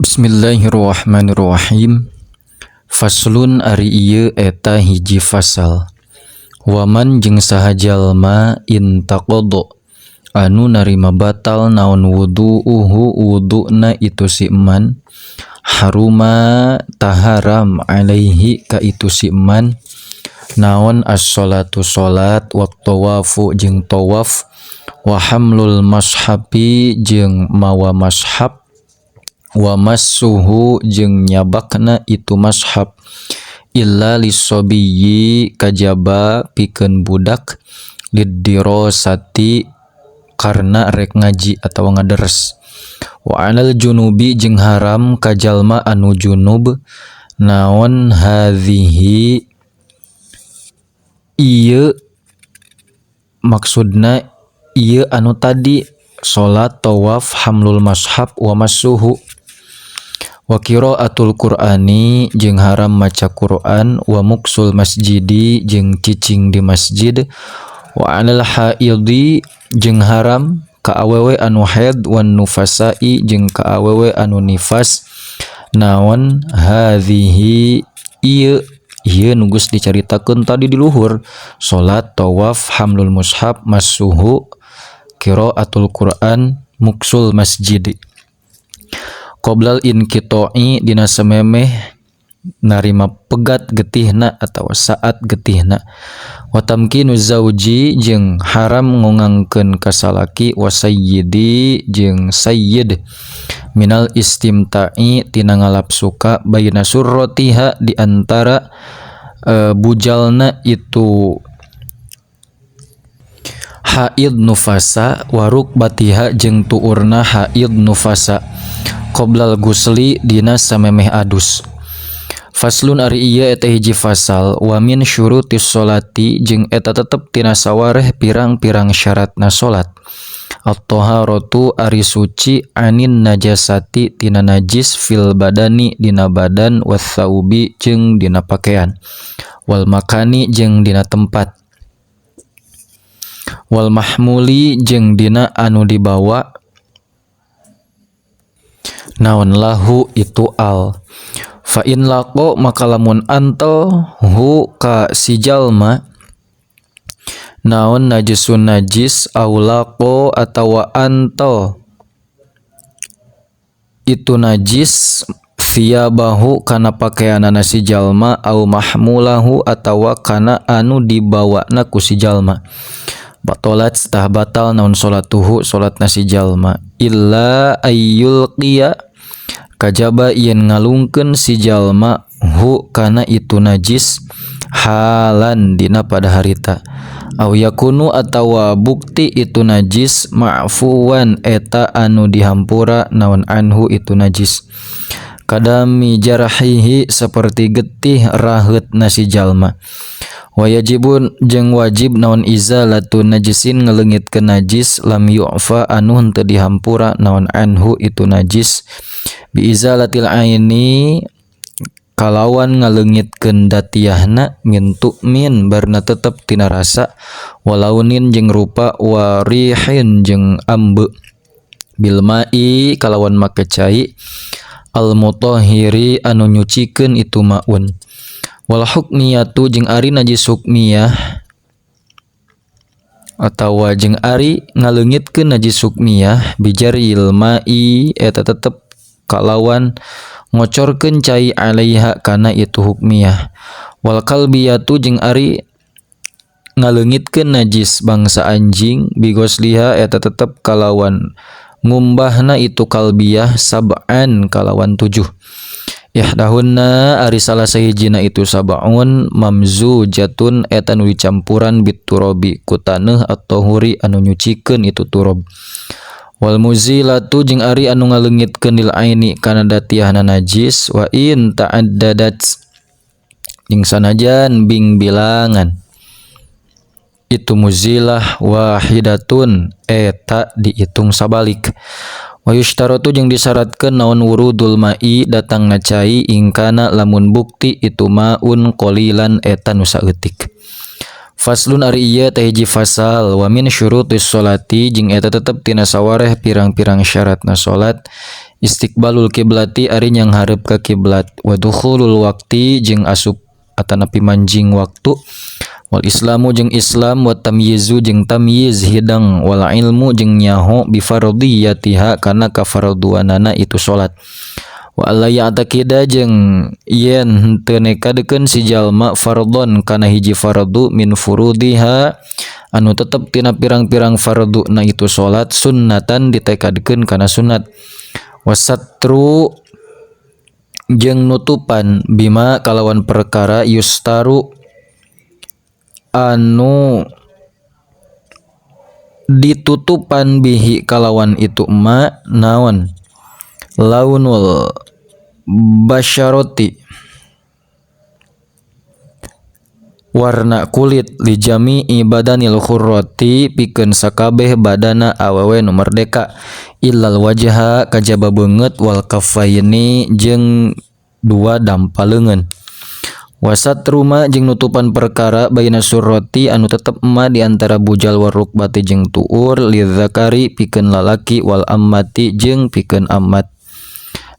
Bismillahirrahmanirrahim. Faslun ari ieu eta hiji fasal. Waman jeung saha jalma intaqadha anu narima batal naon wudu'uhu wuduna itu si man, haruma taharam alaihi ka itu si man naon as-sholatu salat, wa tawafu jeung tawaf, wa hamlul mashafi jeung mawa mashab, wa massuhu jeung nyabakna itu mashab, illa lisobiyyi kajaba pikeun budak, liddirosati karena rek ngaji atawa ngaderes, wa anal junubi jeung haram ka jalma anu junub naon hadhihi ieu, maksudna ieu anu tadi salat, tawaf, hamlul mashab, wa massuhu, wa qiraatul qur'ani jeung haram maca Qur'an, wa muksul masjidi jeung cicing di masjid, wa anil haidi jeung haram ka awewe anu haid, wan nufasai jeung ka awewe anu nifas naon hadhihi ieu, ieu nu geus dicaritakeun tadi di luhur, salat, tawaf, hamlul mushaf, massuhu, qiraatul Qur'an, muksul masjid, qoblal inqita'i dina samemeh narima pegat getihna atawa saat getihna, wa tamkinu zauji jeung haram ngongangkeun ka salaki, wa sayyidi jeung sayyid, minal istimta'i tina ngalap suka, baina surratiha di antara bujalna itu haid nufasa, wa rukbatiha jeung tuurna haid nufasa, qoblal gusli dina samemeh adus. Faslun ari ieu eta hiji fasal. Wa min syurutis sholati jeung eta tetep tina sawareh pirang-pirang syaratna salat, at-taharatu ari suci, anin najasati tina najis, fil badani dina badan, watsaubi jeung dina pakaian, wal makani jeung dina tempat, wal mahmuli jeung dina anu dibawa naon lahu itu al, fa in laqo maka lamun antel hu ka si jalma naon najisun najis, au laqo atawa antel itu najis thiyabahu kana pakaianana si jalma, au mahmulahu atawa kana anu dibawana ku si jalma, batalat tah batal naon salatuhu salatna si jalma, illa ayyulqiya kajaba yen ngalungkeun si jalma hu kana itu najis halan dina pada harita, au yakunu atawa bukti itu najis ma'fuwan eta anu dihampura naon anhu itu najis, kadami jarhihi seperti getih raheut nasi jalma, wajibun jeung wajib naon izalatu najisin ngeleungitkeun najis lam yu'fa anu henteu dihampura naon anhu itu najis, bi izalatil aini kalawan ngaleungitkeun datiahna, min tu'min barna tetep tina rasa, walaunin jeung rupa, warihin jeung ambe, bil ma'i kalawan make cai al mutahhiri anu nyucikeun itu maun, wal hukmiyatu jeung ari najis hukmiyah atawa jeung ari ngaleungitkeun najis hukmiyah bijaril ma'i eta tetep kalawan ngocorkeun cai alaiha kana itu hukmiyah, wal kalbiyatu jeung ari ngaleungitkeun najis bangsa anjing bigosliha eta tetep kalawan ngumbahna itu kalbiyah sab'an kalawan 7, ihdahunna ari salah sahijina itu sab'un mamzujatun eta nu dicampuran biturabi ku taneuh atau huri anu nyucikeun itu turab, wal muzilatu jeung ari anu ngaleungitkeun lil aini kana datiahna najis, wa in ta'addadat jeung sanajan bing bilangan itu muzilah wahidatun eta dihitung sabalik, wa yushtaratu jeung disyaratkeun naon wurudul ma'i datangna cai ingkana lamun bukti itu maun qalilan eta nu saeutik. Faslun ari ieu teh hiji fasal. Wa min syurutis sholati jeung eta tetep tina sawareh pirang-pirang syaratna salat. Istiqbalul kiblati ari nyanghareup ka kiblat wa dukhulul waqti jeung asup atanapi manjing waktu wal islamu jeung islam wa tamyizu jeung tamyiz hidang wal ilmu jeung nyaho bi fardiyatiha kana kafarduanana itu salat wa alla ya'taqida jeung yen henteu nekadekeun si jalma fardhon kana hiji fardu min furudiha anu tetep tina pirang-pirang fardu na itu salat sunnatan ditekadkeun kana sunat wasatru jeung nutupan bima kalawan perkara yustaru anu ditutupan bihi kalawan itu ma naon launul basyaroti warna kulit li jami'i badanil khurrati pikeun sakabeh badana awewe nu merdeka illal wajha kajaba beungeut wal kaffaini jeung dua dampaleungeun wasatruma jeung nutupan perkara baina surrati anu tetep ma di antara bujal warukbati jeung tuur lidzakari pikeun lalaki wal ammati jeung pikeun ammat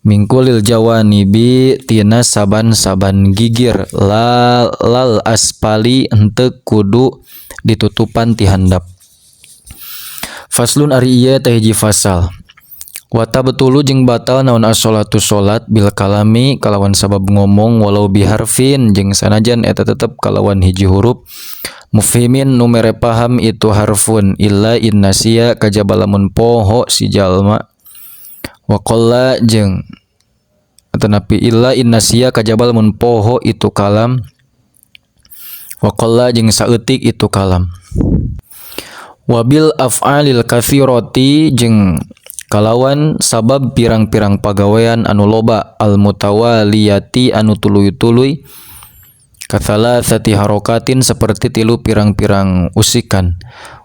mingkulil jawanibi tina saban-saban gigir lal aspali henteu kudu ditutupan ti handap. Faslun ari ieu teh hiji fasal. Wa tabtulu jeung batal naon as-sholatu salat bil kalami kalawan sabab ngomong walau biharfin jeung sanajan eta tetep kalawan hiji huruf mufhimin nu mere paham itu harfun illa innasiya kajaba lamun poho si jalma wa qalla jeung atanapi illa innasiya kajaba lamun poho itu kalam wa qalla jeung saeutik itu kalam wabil af'alil katsirati jeung kalawan sabab pirang-pirang pagawean anu loba al mutawaliyati anu tuluy-tuluy kathalatsati harokatin seperti tilu pirang-pirang usikan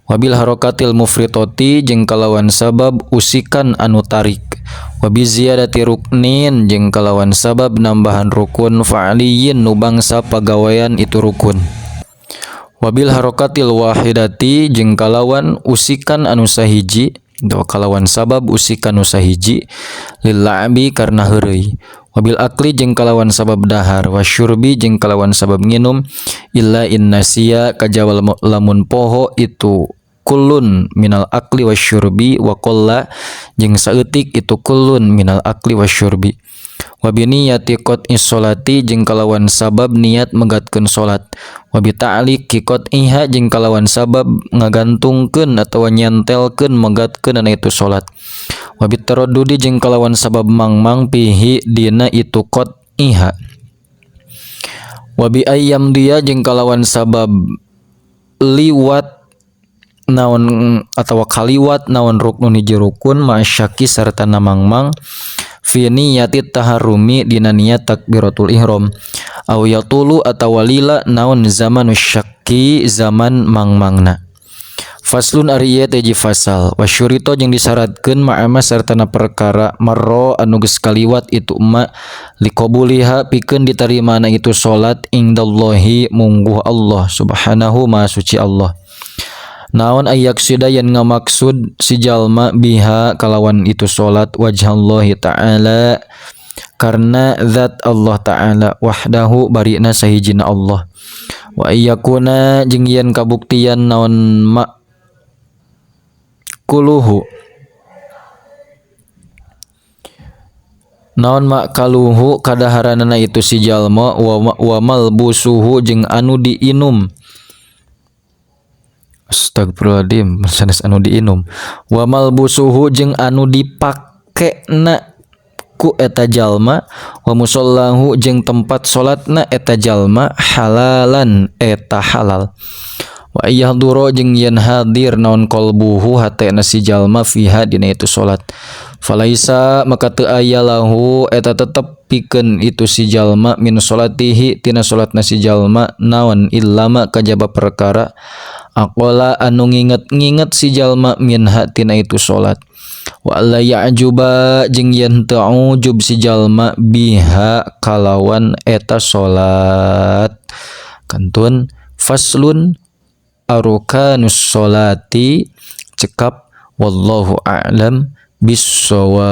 wabil harokatil mufritoti jeung kalawan sabab usikan anu tarik wabi ziyadati ruknin jeung kalawan sabab nambahan rukun fa'aliyin nu bangsa pagawean itu rukun wabil harokatil wahidati jeung kalawan usikan anu sahiji kalawan sabab usikan nu sahiji lil la'bi karena heureuy wabil akli jeung kalawan sabab dahar wasyurbi jeung kalawan sabab nginum illa innasiya kajawal lamun poho itu kullun minal akli wasyurbi wa qalla jeung saeutik itu kullun minal akli wasyurbi wa bi niyati qat'i sholati jeung kalawan sabab niat megatkeun salat wa bi ta'liqi qat'iha jeung kalawan sabab ngagantungkeun atawa nyentelkeun megatkeun itu salat wa bi taraddudi jeung kalawan sabab mangmang pihi dina itu qat'iha wa bi ayyam dia jeung kalawan sabab liwat naon atawa kaliwat naon ruknun hiji rukun ma'asyaki sarta namangmang fi niyati taharrumi dina niat takbiratul ihram aw yatulu atawa lila naon zamanus syakki zaman mangmangna. Faslun ari ieu teh fasal wasyurito jeung disyaratkeun ma'ama sartana perkara marro anu geus kaliwat itu ma liqabuliha pikeun ditarimana itu salat indallahi mungguh Allah subhanahu ma suci Allah. Naon ayaksida yen ngamaksud si jalma biha kalawan itu salat wajhallahi ta'ala karena zat Allah ta'ala wahdahu barina sahijina Allah wa ayyakuna jeung yen kabuktian naon ma kuluhu naon makaluhu kadaharanana itu si jalma wa malbusuhu jeung anu diinum. Astagfirullahaladzim, sanes anu diinum wa malbusuhu jeung anu dipakena ku eta jalma wa musallahu jeung tempat salatna eta jalma halalan eta halal wa yahduro jeung yen hadir naon qalbuhu hatena si jalma fiha dina itu salat falaisa maka teu aya lahu eta tetep pikeun itu si jalma min salatihi tina salatna si jalma naon illama kajaba perkara aqala anu nginget-nginget si jalma minha tina itu salat wa la ya'juba jeung yen teu ujub si jalma biha kalawan eta salat. Kantun faslun arkanus sholati cekap wallahu a'lam Bissawab.